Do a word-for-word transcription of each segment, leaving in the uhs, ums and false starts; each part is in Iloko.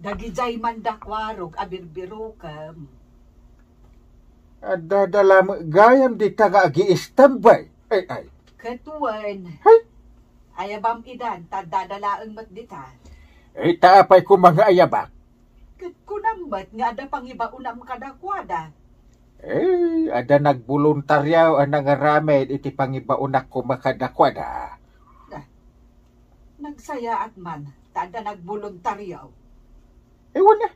Dagijay man da kuarog a birbirokem. Adda da lamet gayam dita nga agiistambay. Ay, ay. Ket wen, Hay? Ayabam idan, ta adda da laeng met dita. Ita apay koma nga ayabak? Ket kunam met nga adda pangibaonam kadakuada. Eh, adda nagboluntario a nangaramid iti pangibaonak koma kadakuada. Na, nagsayaat man, ta adda nagboluntario. Eh, wen a.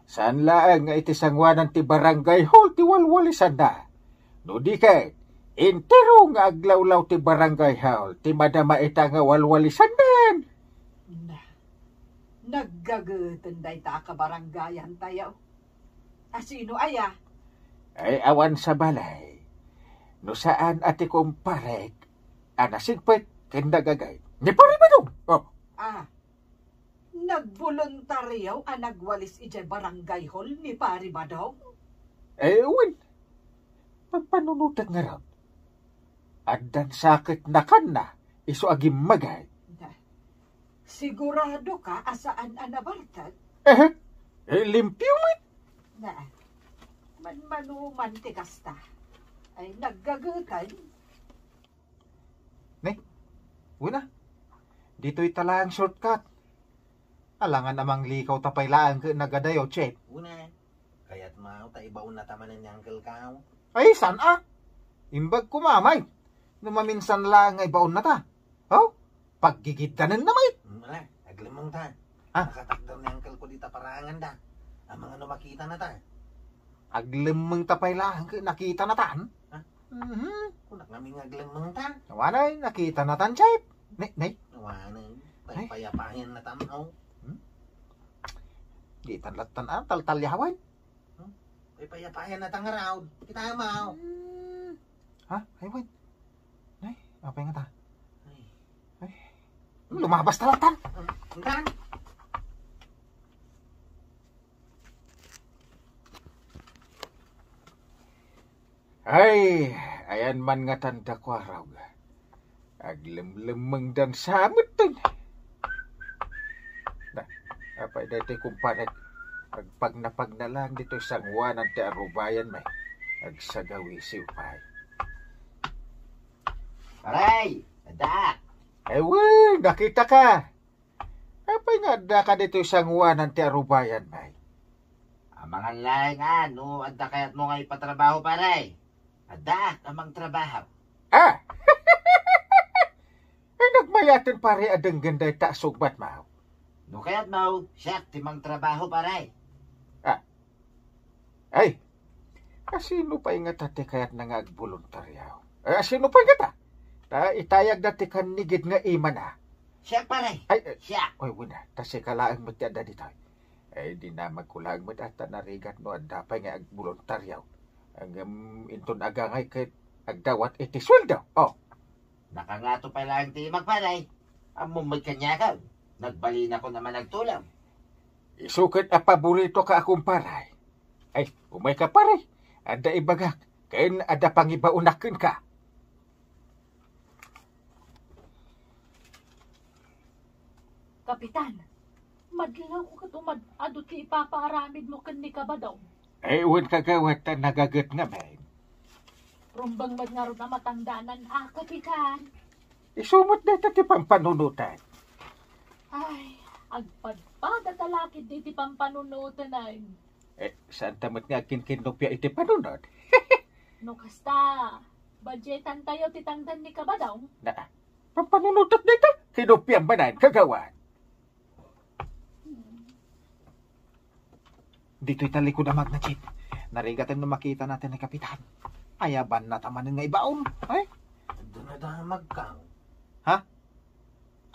Saan laeng nga iti sangoanan ti barangay hall ti walwalisanna. No di ket, entero nga aglawlaw ti barangay hall ti madama ita nga walwalisannan. Na, naggageten dayta a kabarangayantayo. A sino aya? Ay, awan sa balay. No saan a ti kumparek a nasigpet ken nagagay. Ni Pare Badong! Oh. Ah, nagboluntario a nagwalis idiay barangay hall ni Pare Badong? Eh, wen. Pagpanunotek ngarud. Addan sakit na kanna, isu a gimmagay. Na, sigurado ka a saan a nabartek? Eh, eh, limpio met. Na, manmanuman ti kasta. Ay, naggageten. Ne? Wen a. Ditoy ta laeng shortcut. Alangan a manglikaw ta pay laeng ket nagadayo, Chief. Wen a. Kayatmo ta ibaonnata manen ni Uncle Kao? Ay, saan a? Imbag koma, Mike. No maminsan laeng nga ibaonnata. Oh? Paggigiddanenna, Mike. Hmm, ala, aglemmengta. Ah? Nakatakder ni Uncle ko dita paranganda. Amangan no makitanata. Aglemmengta pay laeng ket nakitanatan. Ha? Mhm. Kunak ngamin nga aglemmengta. Awanay, nakitanatan, Chief. Ne, ne? Awanay, Ay. Paypayapayannatan, oh. Hmm? Ditan lattan a taltalyawan. Hmm? Paypayapayannatan ngarud. Kita mo. Hmm. Ha? Ay, wen. Nay, apay ngata? Ay. Ay. Lumabas ta lattan. Hmm, ngatan. Ay, ayan man ngatan da kuarog. Aglemlemmengdan sa metten. Na, apay daytoy, kumparek? Agpagnapagna laeng ditoy sangoanan ti arubayan, may agsagawisiw pay. Pare, addaak. Ay, wen, nakitaka. Apay nga addaka ditoy sangoanan ti arubayan, may? Amangan laeng a no adda kayatmo nga ipatrabaho, pare. Addaak a mangtrabaho. Ah! Ay, nagmayaten, pare, a denggen dayta a sungbatmo. No kayatmo, siak ti mangtrabaho, pare. Ah. Ay, asino pay ngata ti kayatna nga agboluntario? Eh, asino pay ngata? Ta itayagda ti kannigid nga imana. Siak, pare. Ay, eh, Siak. Oy, wen a, ta sika laeng met ti adda ditoy. Ay, dinamagko laeng met a ta narigat no adda pay nga agboluntario. Ngem inton agangay ket agdawat iti sueldo. Oh. Nakangato pay laeng ti imak, pare. Ammom met kaniak, nagbalinakon a managtulong. Isu ket a paboritoka a kumpare. Ay, umayka, pare. Adda ibagak, ken adda pangibaonak kenka. Kapitan, madlawko ket umad-adu ti ipapaaramidmo ken ni Kabadong. Ay, wen, kagawad, ta nagaget ngamin. Rumbeng met ngarud a matangdanan a, Kapitan. Isu met dayta ti pampanunotan. Ay, agpadpada ta la ketdi iti pampanunotan, ay. Eh, saanta met nga agkinkinnupia iti panunot? No kasta, budgetantayo ti tangdan ni Kabadong? Na, pampanunotek dayta? Kinupiam manen, kagawad. Ditoy ta likud a magna, Chief. Narigaten no makitana ti ni Kapitan. Ayabannata manen nga ibaon. Ay? Adda nadamagka. Ha?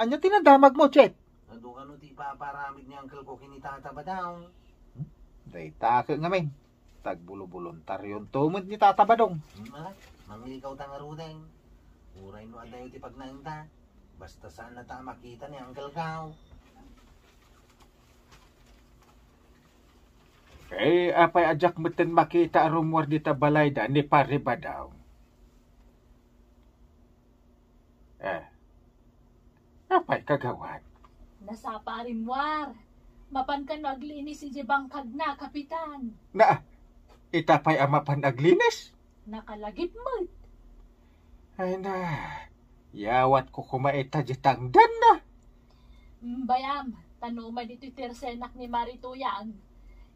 Ania ti nadamagmo, Chief? Adu kano ti ipaparamid ni Uncle ko ken ni Tata Badong. Hmm? Dayta ket ngamin. Tagbulubuluntarionto met ni Tata Badong. Hmm, ala, manglikawta ngaruden. Uray no adayo ti pagnaenta. Basta saannata a makita ni Uncle Kao. Eh, apay a diak metten makita a rummuar dita balayda ni Pare Badong? Eh, apay, kagawad? Nasapa a rimmuar. Mapanka no aglinis iti bangkagna, Kapitan. Na, ita pay a mapan aglinis? Nakalagip met. Ay na, yawatko koma ita di tangdanna. Mm, bayam, ta no umay ditoy tersenak ni Mari Tuyang,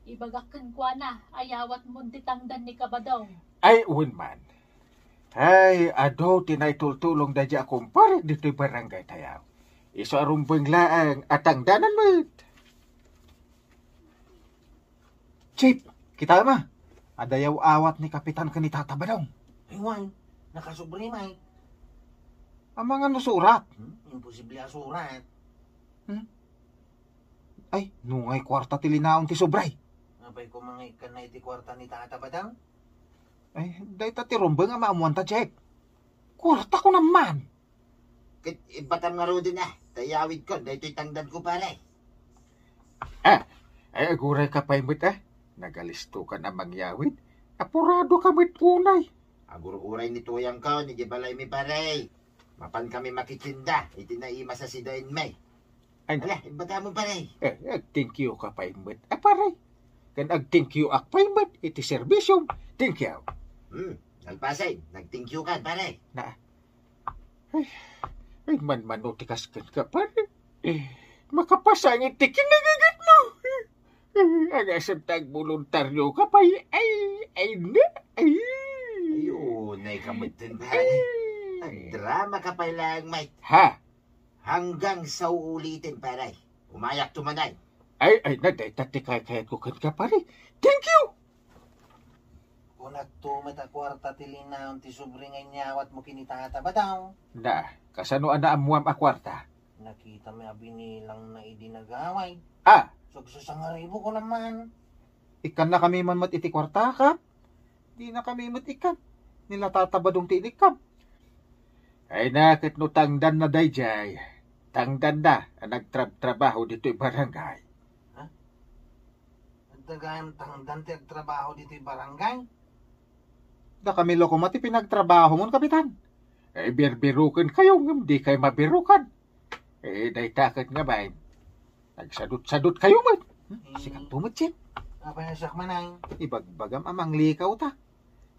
ibagak kenkuana a yawatmon ti tangdan ni Kabadong. Ay, wen man. Ay, adu ti naitultulong daydi a kumpare ditoy barangay tayo. Isu a rumbeng laeng a tangdanan met. Chief, kita ma. Adayaw awat ni Kapitan ken ni Tata Badong. Ay, wen, nakasubri, Mike. Amangan no surat? Hmm? Imposible a surat. Hmm? Ay, nungay kuarta ti linaon ti subray. Apay ko mangikkan na iti kuarta ni Tata Badong? Ay, dayta ti rumbeng a maammuanta, Chief. Kuarta ko naman. Ket ibbatam ngaruden a, ta iyawidko daytoy tangdanko, pare. Ah, ay, agurayka pay met, ah. Nagalistokan a mangyawid. Apuradoka met unay. Agur-uray ni Tuyangko, ni di balaymi, pare. Mapan kami makitinda, iti naimas a sidaenmi. Ay, ala, ibbatamon, pare. Eh, ag-thank you ka pay met, ah, pare. Ken ag-thank you ak pay met, iti servisyom. Thank you. Hmm, nalpasen, nag-thank you ka, pare. Na, Ay, ay, manmano ti kas kenka, pare. Eh, makapasangit ti kinagigitmo. Eh, agasem ta agboluntaryo ka pay. Ay, ay, na, ay. Ay, unay ka metten, pare. Ay. Agdrama ka pay laeng, Mike. Ha? Hanggang sa ulitin, pare. Umayak tumanay. Ay, ay, na, dayta ti kaykayatko kenka, pare. Thank you. Kunakto met a kuarta ti linaon ti sobre nga inyawatmo ken ni Tata Badong. Na, kasano a naammuam a kuarta? Nakitam a binilang na idi nagaway. Ah! Sugsusangaribo ko naman. Ikkannakami man met iti kuarta, Kap. Dinakami met ikkan. Ni la Tata Badong ti inikkam. Ay na, ket no tangdanna daydiay. Tangdanna a nagtrabtrabaho ditoy barangay. Ha? Adda gayam tangdan ti agtrabaho ditoy barangay? Dakami la koma ti pinagtrabahomon, Kapitan. Eh, birbiruken kayo, ngem di kayo mabirukan. Eh, dayta ket nga bain. Nagsadut-sadut kayo met. Hmm? Eh. Sikanto met, Chief. Apay a siak man ay? Ibagbagam a manglikaw ta.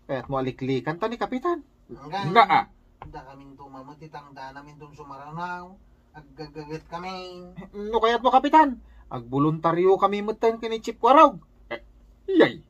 Kayatmo a liklikan ta ni Kapitan. Nga. Nga, ah. Dakaminto met ti tangdanam inton sumaranaw. Aggagaget kami. No kayatmo, Kapitan, agboluntaryo kami metten ken ni Chief Kuarog. Eh, yay.